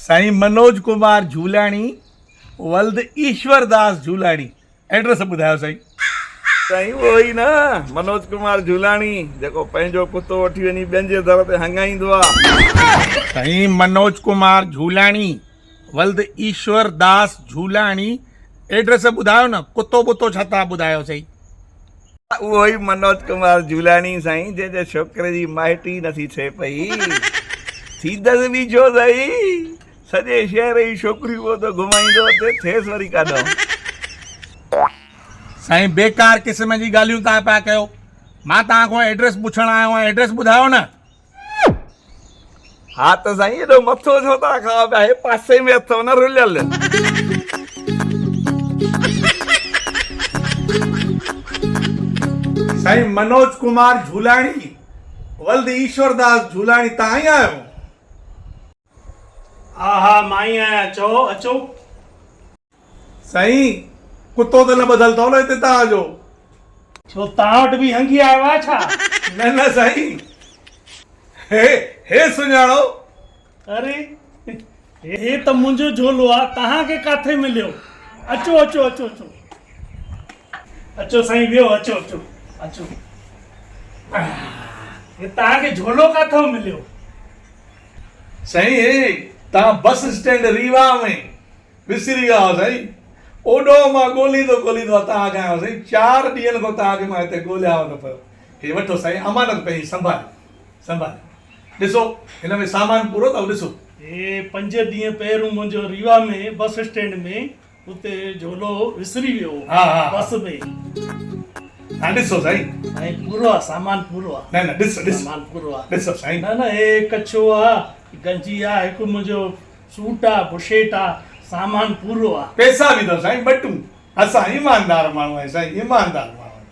سائين منوج ڪمار جهولاڻي ولد ايشور داس جهولاڻي ايڊريس ٻڌايو سائين. سائين اهو ئي نه منوج ڪمار جهولاڻي جيڪو پنهنجو ڪتو وٺي وڃي ٻين جي در تي هنگائيندو آ. سائين منوج ڪمار جهولاڻي ولد ايشور داس جهولاڻي ايڊريس ٻڌايو نه ڪتو ٻتو ڇا ٿا ٻڌايو سائين. اهو ئي منوج ڪمار جهولاڻي سائين جنهن جي ڇوڪري جي مائٽي نٿي ٿئي پئي. ٿيندس به ڇو سائين سڄي شهر جي ڇوڪريون پيو ٿو گهمائيندو اٿي ٿيس وري ڪاڏانهن. سائين بيڪار قسم جي ڳالهيون توهان پيا ڪيو مان توهان کان ايڊريس پڇڻ آيو آهيان ايڊريس ٻڌايو نه. ها ته سائين ايڏو مٿو ڇو ٿا کائو پيا هي پاسي ۾ اٿو نه رليل. سائين منوج ڪمار جهولاڻي ولد ايشور داس جهولاڻي توهان ئي آهيو؟ ها ها مان ئي آهيان چئو اچو. سائين ڪتو ته نه ٻڌل اٿو نه هتي توهان جو. ڇو توهان وٽ به هنگي آيو آهي ڇا؟ نه نه سائين هي هي سڃاڻو. اري هي ته منهنجو جهولو آهي توهان کي ڪاٿي مليو؟ اچو اچو اچو اچو اچو سائين ويهو اچو اچو اچو هي توهان کي جهولو ڪاٿو مليو؟ سائين هي توهان بس اسٽينڊ ريوا ۾ وسري ويا هئا سائين اوڏو مان ڳوليندو ڳوليندو توهان کي آيو سائين چار ڏينهن کان توهان کي مان هتي ڳوليانو ٿو پيو هي وٺو سائين امانت پنهنجي سنڀاليو سنڀاليو ڏسو هن ۾ سامان پورو اٿو ڏسو. هي پنج ڏينهن پهريون منهنجو ريوا ۾ بس اسٽينڊ ۾ اتي جهولو وسري ويو هو بس ۾. ها ڏسو سائين. سائين پورو آ سامان پورو آ. نه نه ڏسو ڏسو. سامان پورو آ. ڏسو سائين. نه نه هي ڪڇو آ گنجي آ هڪ منهنجو سوٽ آ بشيٽ آ سامان پورو آ. پيسا به اٿو سائين ٻٽون. اسان ايماندار ماڻهو آهيون سائين ايماندار ماڻهو آهيون.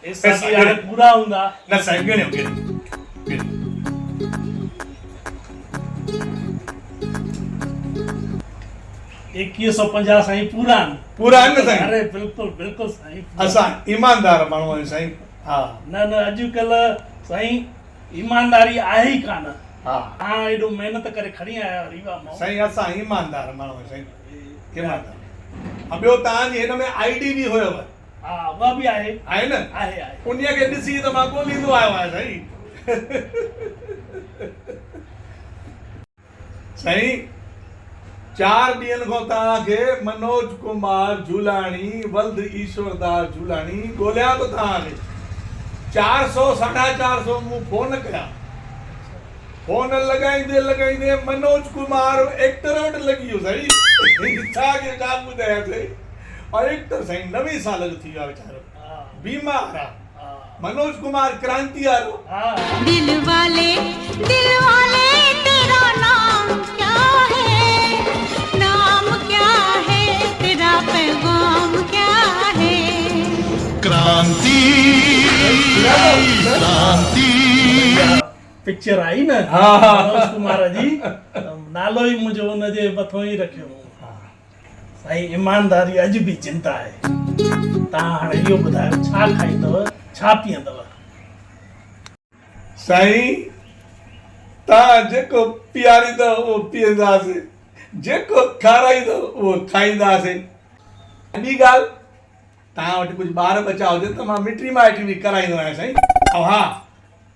پيسا به هاڻي پورا هوندا. نه سائين ڳڻيو ڳڻيو ڳڻيو. 2150 سائين پورا آهن. پورا آهن نه سائين. اري بلڪل بلڪل سائين. اسان ايماندار ماڻهو آهيون سائين. ها. نه نه اڄ ڪلهه سائين ايمانداري آهي ئي ڪانه. ها. توهان ايڏو محنت ڪري کڻي آيا آهيو ريوا مان. سائين اسان ايماندار ماڻهو آهيون سائين ايماندار. ها ٻيو توهان جي هن ۾ I D به هيو. ها اها به آهي. آهي نه؟ آهي آهي. انهيء کي ڏسي ته مان ڳوليندو آيو آهيان سائين. سائين چار ڏينهن کان توهان کي منوج ڪمار جهولاڻي ولد ايشور داس جهولاڻي ڳوليان ٿو توهان کي چار سو ساڍا چار سو مون فون ڪيا فون لڳائيندي لڳائيندي منوج ڪمار ايڪٽر وٽ لڳي ويو سائين توهان کي ڇا ٻڌايان سائين ايڪٽر سائين 90 سال جو ٿي ويو آهي ويچارو بيمار آ منوج ڪمار ڪرانتي وارو. دل والي دل والي تيرا نام ڪيا هي نام ڪيا هي تيرا پيغام ڪيا هي. ڪرانتي ڪرانتي. پڪچر آئي نه منوج ڪمار جي نالو ئي منهنجو ان جي مٿو ئي رکيو هو. سائين ايمانداري اڄ به زنده آهي. توهان هاڻي اهو ٻڌايو ڇا کائيندؤ ڇا پيئندؤ؟ سائين توهان جيڪو پياريندؤ اهو پيئنداسين، جيڪو کارائيندؤ اهو کائينداسين. ۽ ٻي ڳالهه توهان وٽ ڪجهه ٻار ٻچا هجن ته مان مٽي مائٽي به ڪرائيندو آهيان سائين. ۽ ها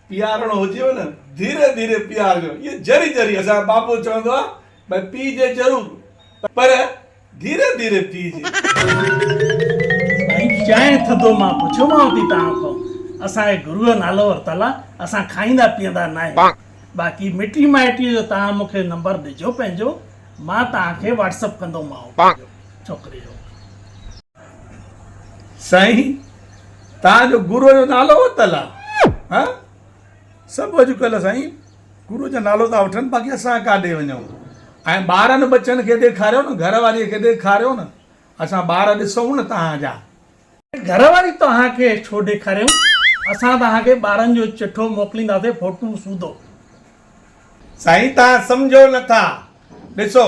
پيارڻو هجيو نه ڌيري ڌيري پيارجو ايئن ذري ذري اسان جو بابو چوندو آهي ڀئي پيئجي ضرور پر ڌيري ڌيري پيئجي. سائين چانهه ٿڌو مان پڇيومانو ٿي توهان کان اسان کي گروء نالو ورتل آ اسان کائيندا پيئندا ناهيون باقي مٽي مائٽي جو توهان مون کي نمبر ڏجو پنهنجو مان توهان کي واٽس اپ ڪندومانو پنهنجو ڇوڪري جو. سائين توهان جو گروء جو نالو ورتل آ ها سڀ اڄڪلهه سائين گرو جو نالو ٿا وٺن باقي اسان ڪاڏي وڃون ۽ ٻارن ٻچن کي ڏيکاريو نه گهر واري کي ڏيکاريو نه اسان ٻار ڏسون نه توهان جا. گهر واري توهان کي ڇو ڏيکاريون اسان توهان کي ٻارن جو چٺو موڪلينداسين فوٽو سوڌو. سائين توهان سمجهو نه ٿا ڏسو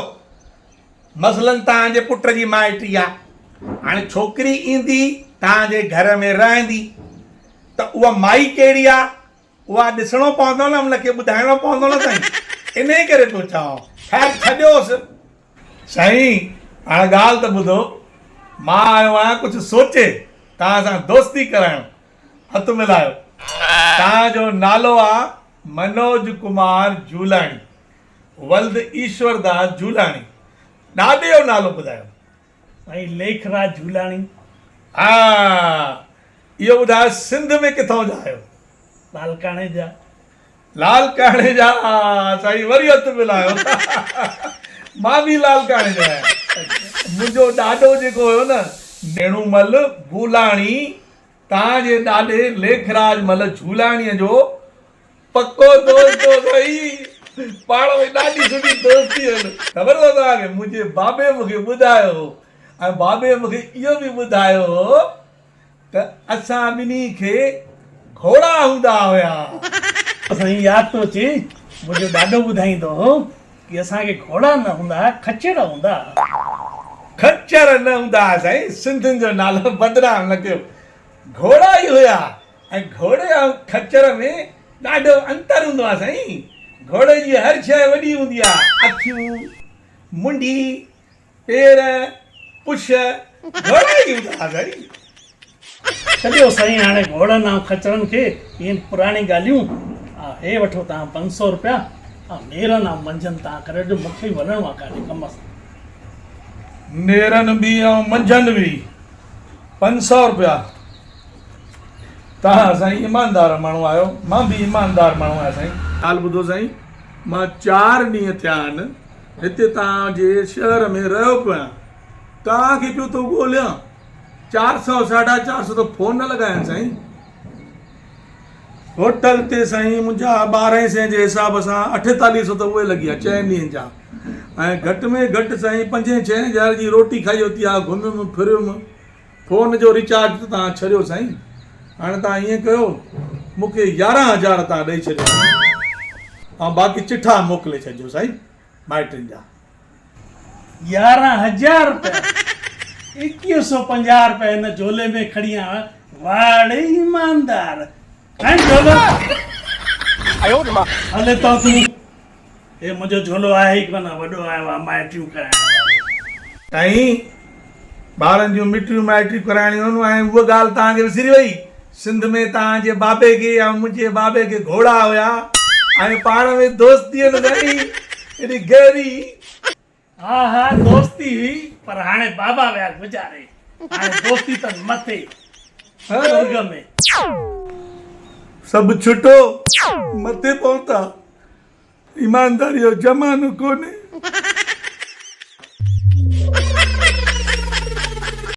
مثلاً توهان جي پٽ جي مائٽي آ هاڻي ڇوڪري ايندي توهان جي گهر ۾ رهندي ته اها مائي ڪهڙي آ اها ڏسڻو پوندو نه ان کي ٻڌائڻو پوندو نه سائين انهي ڪري پيو چوان. خير ڇڏيوس. سائين هاڻ ڳالهه ته ٻڌو، مان آيو آهيان ڪجهه سوچي توهان سان دوستي ڪرائڻ. هٿ ملايو. توهان جو نالو آ منوج ڪمار جولاڻي ولد ايشور داس جولاڻي. ڏاڏي جو نالو ٻڌايو. سائين ليکراج جھولاڻي. ها اهو ٻڌايو سنڌ ۾ ڪٿون جا آهيو؟ لالڪاڻي جا. لالڪاڻي جا سائين وري هٿ ملايو مان به لالڪاڻي جو آهيان منهنجو ڏاڏو جيڪو هيو نه نيڻو مل بولاڻي توهان جي ڏاڏي ليکراج مل جھولاڻي جو پڪو دوست هو سائين پاڻ ۾ ڏاڍي سٺي دوستي هين خبر اٿو توهان کي منهنجي بابي مون کي ٻڌايو هو ۽ بابي مون کي اهو به ٻڌايو هو ته اسان ٻنهي کي گهوڙا هوندا هيا. سائين ياد ٿو اچي منهنجو ڏاڏو ٻڌائيندو هو ڪي اسان کي گهوڙا نه هوندا هيا خچر هوندا هئا. خچر نه هوندا هئا سائين سنڌين جو نالو بدنام نه ڪيو گهوڙا ئي هيا. ۽ گهوڙي ۽ خچر ۾ ڏاڍو انتر هوندو آهي سائين. گهوڙي جي هر شيء وڏي هوندي آهي، اکيون، منڍي، پير، پڇ، گهوڙا ئي هوندا آهن سائين. ڇڏيو سائين هاڻي گهوڙن ۽ خچرن کي، اهي پراڻي ڳالهيون. هي وٺو توهان 500 رپيا ۽ نيرن ۽ منجهند توهان ڪري ڏيو، مون کي به وڃڻو آهي ڪاڏي ڪم سان. نيرن به ۽ منجهند به 500 رپيا. توهان سائين ايماندار ماڻهو آهيو، مان به ايماندار ماڻهو آهيان سائين. ڳالهه ٻڌو سائين، مان چار ڏينهن ٿيا آهن هتي توهان جي شهر ۾ رهيو پيو آهيان، توهان کي پيو ٿو ڳوليان، چار سؤ ساڍا چار سؤ ته فون نه لڳايا آهن سائين. هوٽل تي سائين منهنجا ٻارهين سئين جي حساب سان اٺيتاليهه سؤ ته اهي لڳي ويا چئن ڏينهن جا ۽ گهٽ ۾ گهٽ سائين پنجين ڇهين هزار جي روٽي کائي ورتي آهي، گهميم ڦريم. فون جو ريچارج ته توهان ڇڏيو سائين هاڻي توهان ائين ڪيو مون کي 11000 توهان ڏئي ڇڏيو ۽ باقي چٺا موڪلي ڇڏجو سائين مائٽن جا. 11000 روپيا 2150 روپيا هن جهولي ۾ کڻي آيو واهه ڙي ايماندار کڻ جهولو هل هتان تون. هي منهنجو جهولو آهي ئي ڪونه، وڏو آيو آهي مائٽيون ڪرائڻ وارو. سائين، ٻارن جون مٽيون مائٽيون ڪرائڻيون آهن ۽ اها ڳالهه توهان کي وسري وئي؟ سنڌ ۾ توهان جي بابي کي ۽ منهنجي بابي کي گهوڙا هيا ۽ پاڻ ۾ دوستي هئي نه سائين، ايڏي گهري. ها ها دوستي هئي پر هاڻي بابا ويا گذاري، هاڻي دوستي ته مٿي سرڳ ۾. سڀ ڇٽو مٿي پهتا. ايمانداري جو زمانو ڪونهي.